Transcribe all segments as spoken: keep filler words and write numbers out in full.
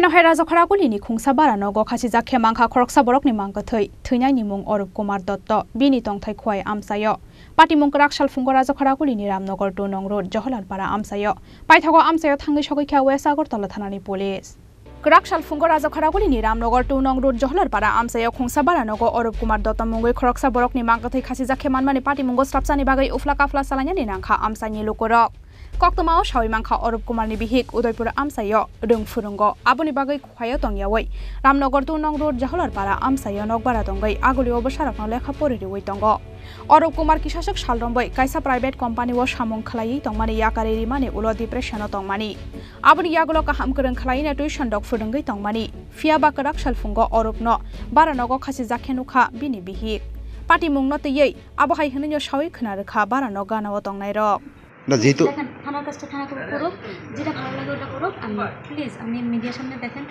Eno hai Rajakhara Gulini khungsa bara nogo khasijak khe mankha khoroksa borokni mangkwthwi, thwinaini mung Orup Kumar Dotto, bini tongthai Khowai amchaio. Patimung kwrak salphungo Rajakhara Gulini Ramnagar two nong road Joholalpara amchaio. Paithago amchaio thangwi sogwi kha West Agartala thanani police. Kwrak salphungo Rajakhara Gulini Ramnagar two nong road Joholalpara amchaio khungsa bara nogo Orup Kumar Dotto mungwi khoroksa borokni mangkwthwi khasijak khe manmani patimungo swrapsani bagwi uphla kaphla salainani nangkha amchaini lukurok. Koktwmao sawi mankha Orup Kumarni bihik Udaipur amchaio rwng phwrwngo. Aboni bagwi Khowai-o tongyawi Ramnagar two nong road Joholalpara amchaio nokbara tongwi agulio bwsarokno lekha pori riwi tongo. Orup Kumar kisaswk sal romwi kaisa private company-o samung khlaiwi tongmani yakarwi rimani ulo depression-o tongmani. Aboni yagulo kaham kwrwng khlaiwi tuition rok phwrwngwi tongmani. Phiya ba kwrak salphungo Orupno bara nogo khasijak khe nukha bini bihik. Patimungno twiwi abo hai hwnwino sawi khna rwkha bara nok gana-o tongnairok. না, যেহেতু দেখেন, থানার কাছে থানা করুক, যেটা ভালো লাগে ওটা করুক। আমি, প্লিজ, আমি মিডিয়ার সামনে দেখেন,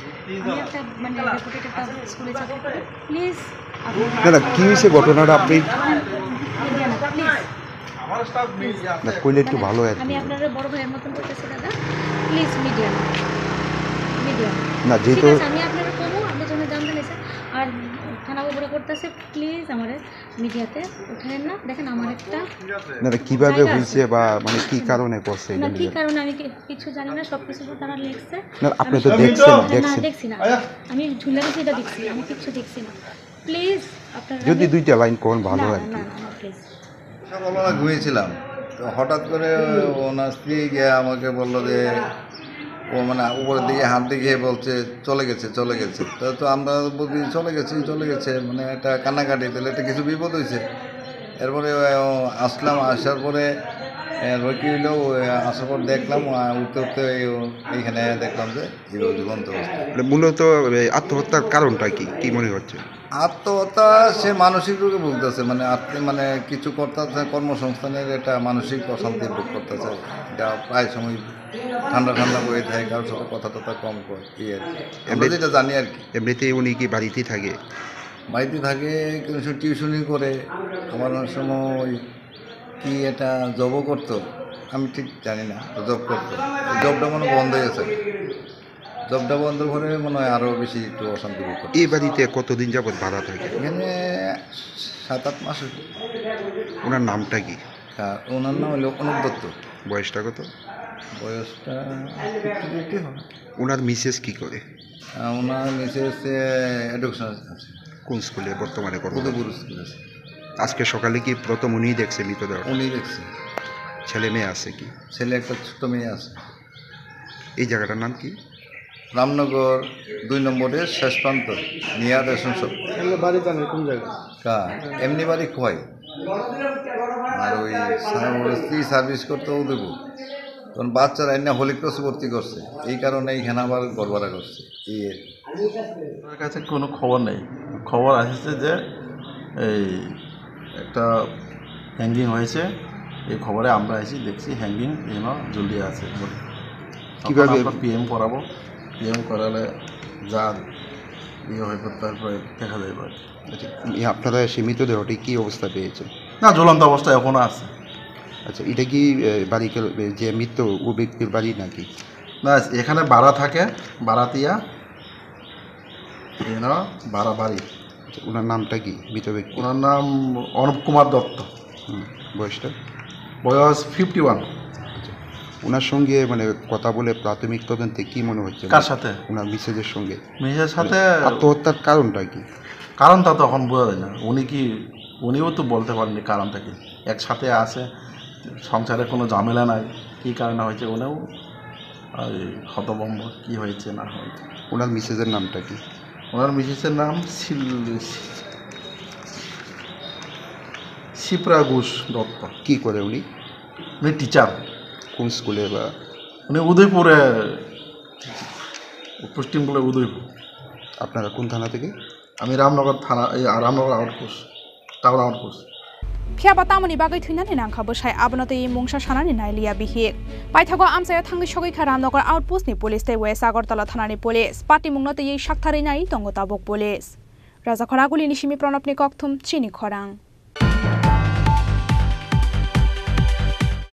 আমি একটা, মানে, রেপুটেড একটা স্কুলে চাকরি করি। প্লিজ, আপনি না, না, কি হয়েছে ঘটনাটা আপনি মিডিয়া না, প্লিজ। না, কইলে একটু ভালো হয় আর কি। আমি আপনারা বড় ভাইয়ের মতন করতেছি, দাদা। প্লিজ, মিডিয়া না। মিডিয়া না। না, ঠিক যেহেতু আছে, আমি আপনারা কমু, আমরা জন্য জানতে নিছি। আর থানা উপরে করতেছে, প্লিজ, আমারে মিডিয়াতে উঠায়েন না। দেখেন, আমার একটা না, না, কিভাবে জায়গা আছে। হয়েছে বা, মানে, কি কারণে করছে না, এটা কি নিয়ে? কারণে আমি কি-, কিছু জানি না, সবকিছু তো তারা লিখছে। না, আপনি আমি তো সব-, দেখছেন, না, না, দেখছেন। দেখছি না। আমি ঝুলে গেছি, এটা দেখছি, আমি কিচ্ছু দেখছি না। প্লিজ, আপনারা যদি আমি দুইটা লাইন কোন ভালো না, হয় আর না, কি। না, না, প্লিজ। সকালবেলা ঘুমিয়েছিলাম, তো হঠাৎ করে ওনার স্ত্রী গিয়ে আমাকে বললো যে, ও মানে উপরের দিকে হাত দেখিয়ে বলছে, "চলে গেছে, চলে গেছে।" তো, তো আমরা বলি, "চলে গেছে, চলে গেছে", মানে একটা কান্নাকাটি, তাহলে একটা কিছু বিপদ হয়েছে। এরপরে, ও, আসলাম, আসার পরে, এরপর কি হইলো, ও, আসার পর দেখলাম, আ, উঠতে উঠতে এই, ও, এইখানে দেখলাম যে জীব-, জীবন্ত অবস্থা। মানে মূলত, এ, আত্মহত্যার কারণটা কি, কি মনে হচ্ছে? আত্মহত্যা সে মানসিক রোগে ভুগতেছে, মানে আত্ম-, মানে কিছু করতেছে, কর্মসংস্থানের একটা মানসিক অশান্তি ভোগ করতেছে। এটা প্রায় সময় ঠান্ডা ঠান্ডা বয়ে থাকে, কারোর সাথে কথা টথা কম কয়, এই আর কি। আমরা এমনি-, যেটা জানি আর কি। এমনিতেই উনি কি বাড়িতেই থাকে? বাড়িতে থাকে, কোনো সময় টিউশনি করে, আবার অনেক সময় কি এটা জবও করতো, আমি ঠিক জানি না, জব করতো। জবটা মনে হয় বন্ধ হয়ে গেছে। জবটা বন্ধ করে মনে হয় আরো বেশি একটু অশান্তি বোধ করছে। এই বাড়িতে কতদিন যাবত ভাড়া থাকে? এখানে সাত আট মাস হইল। ওনার নামটা কি? আর ওনার নাম হলো অনুপ দত্ত। বয়সটা কত? বয়সটা ফিফটি ফিফটি হবে। ওনার মিসেস কি করে? আহ, ওনার মিসেস, এ, এডুকেশন আছে। কোন স্কুলে বর্তমানে কর্মরত? উদয়পুর স্কুলে আছে। আজকে সকালে কি প্রথম উনিই দেখছে মৃতদেহ? উনিই দেখছে। ছেলে মেয়ে আছে কি? ছেলে একটা ছোট্ট মেয়ে আছে। এই জায়গাটার নাম কি? রামনগর দুই নম্বরের শেষ প্রান্ত, নিয়ার রেশন শপ। এমনি বাড়ি জানেন কোন জায়গা? কা, এমনি বাড়ি খোয়াই। আর ওই সা-, ওর স্ত্রী সার্ভিস করতে উদয়পুর। তখন বাচ্চারা এনে হোলি ক্রসে ভর্তি করছে, এই কারণে এইখানে আবার গড়বড়া করছে। এই আর কি। আমার কাছে কোনো খবর নেই। খবর আসছে যে এই একটা হ্যাঙ্গিং হয়েছে, এই খবরে আমরা এসে দেখছি হ্যাঙ্গিং, you know, ঝুলিয়ে আছে বডি। তখন কিভাবে? আমরা পিএম করাবো, পিএম করালে যা ইয়ে হয়, তারপরে দেখা যাবে আর কি। আচ্ছা, এই আপনারা সেই মৃতদেহটি কি অবস্থা পেয়েছেন? না, ঝুলন্ত অবস্থায় এখনো আছে। আচ্ছা, এটা কি, এ, বাড়ি কে-, যে মৃত, ও ব্যক্তির বাড়ি নাকি? না, এখানে ভাড়া থাকে, ভাড়াটিয়া, you know, ভাড়া বাড়ি। আচ্ছা, ওনার নামটা কি, মৃত ব্যক্তি? ওনার নাম অনুপ কুমার দত্ত। হুম, বয়সটা? বয়স ফিফটি ওয়ান। আচ্ছা, ওনার সঙ্গে, মানে, কথা বলে প্রাথমিক তদন্তে কি মনে হচ্ছে? কার সাথে? ওনার মিসেসের সঙ্গে। মিসেসের সাথে। মানে, আত্মহত্যার কারণটা কি? কারণটা তো এখন বোঝা যায় না। উনি কি, উনিও তো বলতে পারেননি কারণটা কি। একসাথে আছে, সংসারে কোনো ঝামেলা নাই, কী কারণে হয়েছে উনিও, এই, হতভম্ব, কী হয়েছে না হয়েছে। ওনার মিসেসের নামটা কি? ওনার মিসেসের নাম সিল-, শিপ্রা ঘোষ দত্ত। কি করে উনি? উনি টিচার। কোন স্কুলে বা? উনি উদয়পুরে, পোস্টিং বলে উদয়পুর। আপনারা কোন থানা থেকে? আমি রামনগর থানা, এই Ramnagar outpost, town outpost. Phiya ba tamoni bagwi thwinani nangkha bwsai, abono twi mungsa sanani nailiya bihik. Paithago amchaio thangwi sogwi kha Ramnagar outpost ni police tei West Agartala thanani police. Patimungno twiwi saktharwi nai tongo tabuk police. Rajakhara Gulini simi Pranabni kokthum, chini khorang.